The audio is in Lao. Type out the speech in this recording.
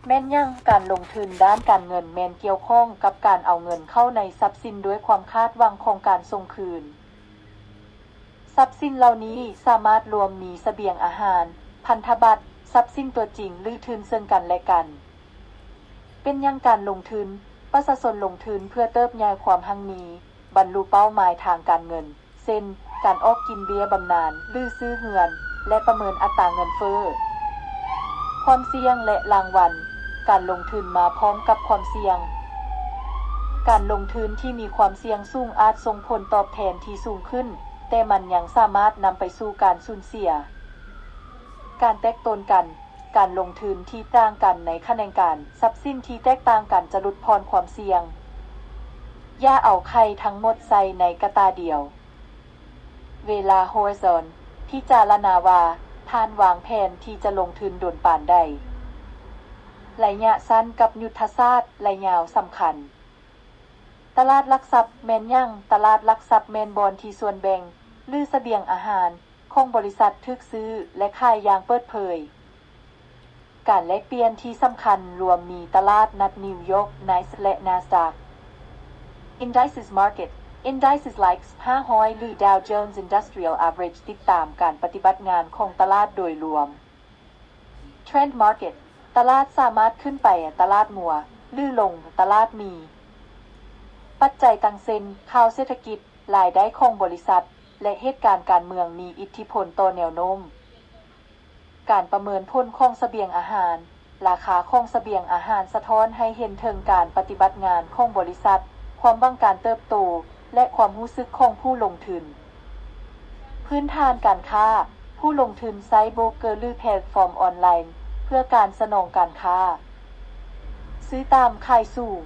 ແມ່ນຫຍັງ? ການລົງທຶນດ້ານການເງິນແມ່ນກ່ຽວຂ້ອງກັບການເອົາເງິນເຂົ້າໃນຊັບສິນດ້ວຍຄວາມຄາດຫວັງຂອງການສົ່ງຄືນ. ຊັບສິນເຫຼົ່ານີ້ສາມາດລວມມີສະບຽງອາຫານ, ພັນທະບັດ, ຊັບສິນຕົວຈິງ ຫຼື ທຶນເຊິ່ງກັນແລະກັນ. ເປັນຫຍັງການລົງທຶນ? ປະຊາຊົນລົງທຶນເພື່ອເຕີບໃຫຍ່ຄວາມຮັ່ງມີ, ບັນລຸເປົ້າໝາຍທາງການເງິນ ເຊັ່ນ ການອອກກິນເບ້ຍບຳນານ ຫຼື ຊື້ເຮືອນ ແລະ ປະເມີນອັດຕາເງິນເຟີ້. ຄວາມສ່ຽງ ແລະ ລາງວັນ. ການລົງທຶນມາພ້ອມກັບຄວາມສ່ຽງ. ການລົງທຶນທີ່ມີຄວາມສ່ຽງສູງອາດສົ່ງຜົນຕອບແທນທີ່ສູງຂຶ້ນ, ແຕ່ມັນຍັງສາມາດນຳໄປສູ່ການສູນເສຍ. ການແຕກຕົນກັນ. ການລົງທຶນທີ່ຕ່າງກັນໃນຂະແໜງການຊັບສິນທີ່ແຕກຕ່າງກັນຈະຫຼຸດຜ່ອນຄວາມສ່ຽງ. ຢ່າເອົາໄຂ່ທັງໝົດໃສ່ໃນກະຕ່າດຽວ. ເວລາ Horizon. ພິຈາລະນາວ່າທ່ານວາງແຜນທີ່ຈະລົງທຶນດົນປານໃດ. ໄລຍະສັ້ນກັບຍຸດທະສາດໄລຍາວສຳຄັນ. ຕະຫຼາດຫຼັກຊັບແມ່ນຫຍັງ? ຕະຫຼາດຫຼັກຊັບແມ່ນບ່ອນທີ່ສ່ວນແບ່ງ ຫຼື ສະບຽງອາຫານ ຂອງບໍລິສັດຖືກຊື້ ແລະ ຂາຍຢ່າງເປີດເຜີຍ. ການແລກປ່ຽນທີ່ສຳຄັນລວມມີຕະຫຼາດນັດນິວຢອກ NYSE ແລະ Nasdaq. Indices Market. Indices like ຫ້າຮ້ອຍ ຫຼື Dow Jones Industrial Average ຕິດຕາມການປະຕິບັດງານຂອງຕະຫຼາດໂດຍລວມ. Trend Market. ຕະຫຼາດສາມາດຂຶ້ນໄປຕະຫຼາດງົວ ຫຼື ລົງຕະຫຼາດໝີ. ປັດໄຈຕ່າງເຊັ່ນ ຂ່າວເສດຖະກິດ, ລາຍໄດ້ຂອງບໍລິສັດ ແລະ ເຫດການການເມືອງມີອິດທິພົນຕໍ່ແນວໂນ້ມ. ການປະເມີນຜົນຂອງສະບຽງອາຫານ. ລາຄາຂອງສະບຽງອາຫານສະທ້ອນໃຫ້ເຫັນເຖິງການປະຕິບັດງານຂອງບໍລິສັດ, ຄວາມຫວັງການເຕີບໂຕ ແລະ ຄວາມຮູ້ສຶກຂອງຜູ້ລົງທຶນ. ພື້ນຖານການຄ້າ. ຜູ້ລົງທຶນໃຊ້ໂບຣກເກີ ຫຼື ແພລດຟອມອອນລາຍເພື່ອການສະໜອງການຄ້າ. ຊື້ຕ່ຳຂາຍສູງ.